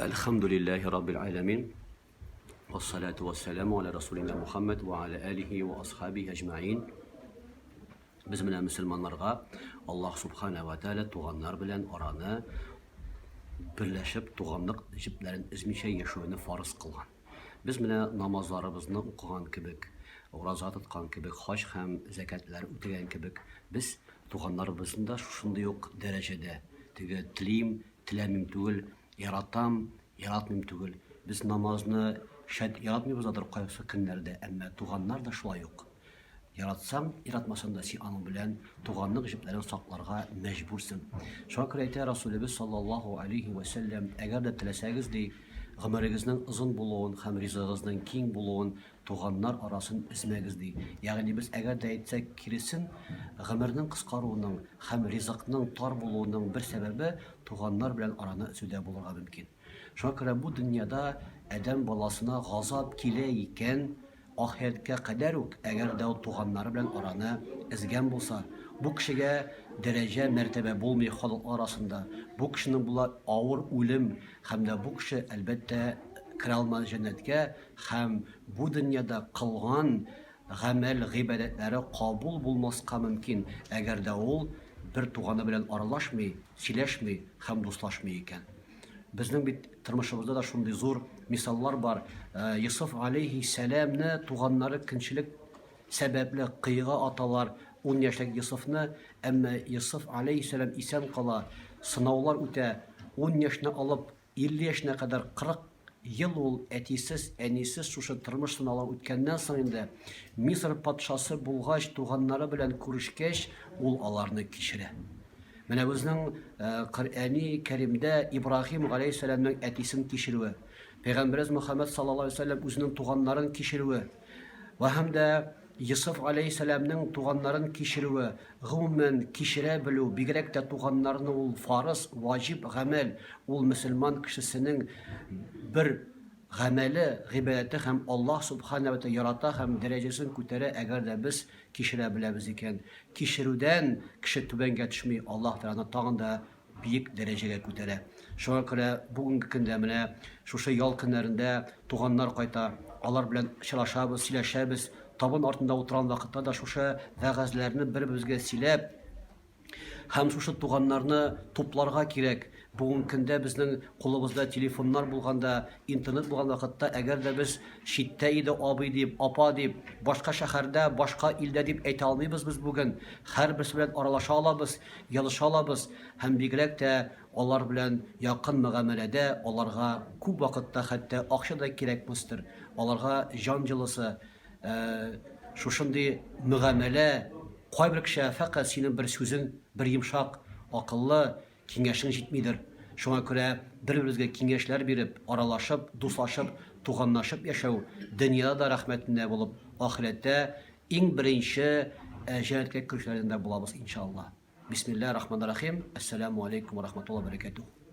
Әлхәмдүлилләһи раббил галәмин. Вассалату вассаламу аля расулина Мухаммад ва аля алихи ва асхабихи әҗмәин. Без менә мөселманнарга Аллаһ субхана ва тааля туганнар белән араны берләшеп туганлык җепләрен өзмичә яшәүне фарыз кылган. Без менә намазларыбызны укыган кебек, ураза тоткан кебек, хаҗ һәм зәкятләр үтәгән кебек, без туганнарыбызны да шушындый ук дәрәҗәдә, теге телим, теләмим түгел, яратам, яратмыйм түгел. Без намазны шәт яратмыйбыздыр кайсы көннәрдә, әмма туганнар да шулай ук. Яратсаң, яратмасаң да син аның белән туганлык җепләрен сакларга мәҗбүрсең. Шуңа күрә әйтә Расулебез саллаллаһу алейһи вә сәлләм, әгәр дә теләсәгез, ди, гомерегезнең озын булуын һәм ризыгыгызның киң булуын туганнар арасын өзмәгез, ди. Ягъни без әгәр дә әйтсәк киресен, гомернең кыскаруының һәм ризыкның тар булуының бер сәбәбе туганнар белән араны өзүдә булырга мөмкин. Шуңа күрә бу дөньяда адәм баласына газап килә икән, ахирәткә кадәр үк, әгәр дә ул туганнары белән араны өзгән булса, бу кешегә дәрәҗә, мәртәбә булмый халыклар арасында. Бу кешенең була авыр үлем һәм дә бу кеше, әлбәттә, керә алмас җәннәткә һәм бу дөньяда кылган гамәл, гыйбадәтләре кабул булмаска мөмкин, әгәр дә ул бер туганы белән аралашмый, сөйләшми һәм дуслашмый икән. Безнең бит тормышыбызда да шундый зур мисаллар бар. Йосыф алейһиссәламне туганнары көнчелек сәбәпле кыйга аталар, 10 яшьлек Йосыфны, әмма Йосыф алейһиссәлам исән кала, сынаулар үтә, 10 яшьне алып 50 яшенә кадәр 40 ел ул әтисез, әнисез шушы тормыш сынауларын үткәннән соң инде Мисыр патшасы булгач, туганнары белән күрешкәч, ул аларны кичерә. Менә безнең Коръәни Кәримдә Ибраһим галәйһиссәламнең әтисен кичерүе, Пәйгамбәребез Мөхәммәд саллаллаһу алейһи вәсәлләм үзенең туганнарын кичерүе вә һәм дә Йосыф галәйһиссәламнең туганнарын кичерүе, гомумән, кичерә белү, бигрәк тә туганнарны ул фарыз, ваҗиб гамәл, ул мөселман кешесенең бер гамәле, гыйбадәте һәм Аллаһ Субханә вә Тәгалә ярата һәм дәрәҗәсен күтәрә, әгәр дә без кичерә беләбез икән. Кичерүдән кеше түбәнгә төшми, Аллаһ Тәгалә аны тагын да биек дәрәҗәгә күтәрә. Шуңа күрә бүгенге көндә менә шушы ял көннәрендә туганнар кайта, алар белән очрашабыз, сөйләшәбез. Табын артында утырган вакытта да шушы вәгазьләрне бер-беребезгә сөйләп һәм шушы туганнарны тупларга кирәк. Бүгенге көндә безнең кулыбызда телефоннар булганда, интернет булган вакытта, әгәр дә без читтә иде абый дип, апа дип, башка шәһәрдә, башка илдә дип әйтә алмыйбыз без бүген. Һәрберсе белән аралаша алабыз. Языша алабыз һәм бигрәк тә алар белән якын мөгамәләдә аларга күп вакытта хәтта акча да кирәкмәстер, аларга җан җылысы, шушындый мөгамәлә, кайбер кешегә фәкать синең бер сүзең, бер йомшак, акыллы киңәшең җитмидер. Шуңа күрә бер-беребезгә киңәшләр биреп, аралашып, дуслашып, туганлашып яшәү дөньяда да рәхмәтендә булып, ахирәттә Иң беренче җәннәткә керүчеләрдән дә булабыз, иншалла. Бисмиллаһир рахманир рахим. Әссәламү алейкум ва рахматуллаһи ва бәрәкәтүһ.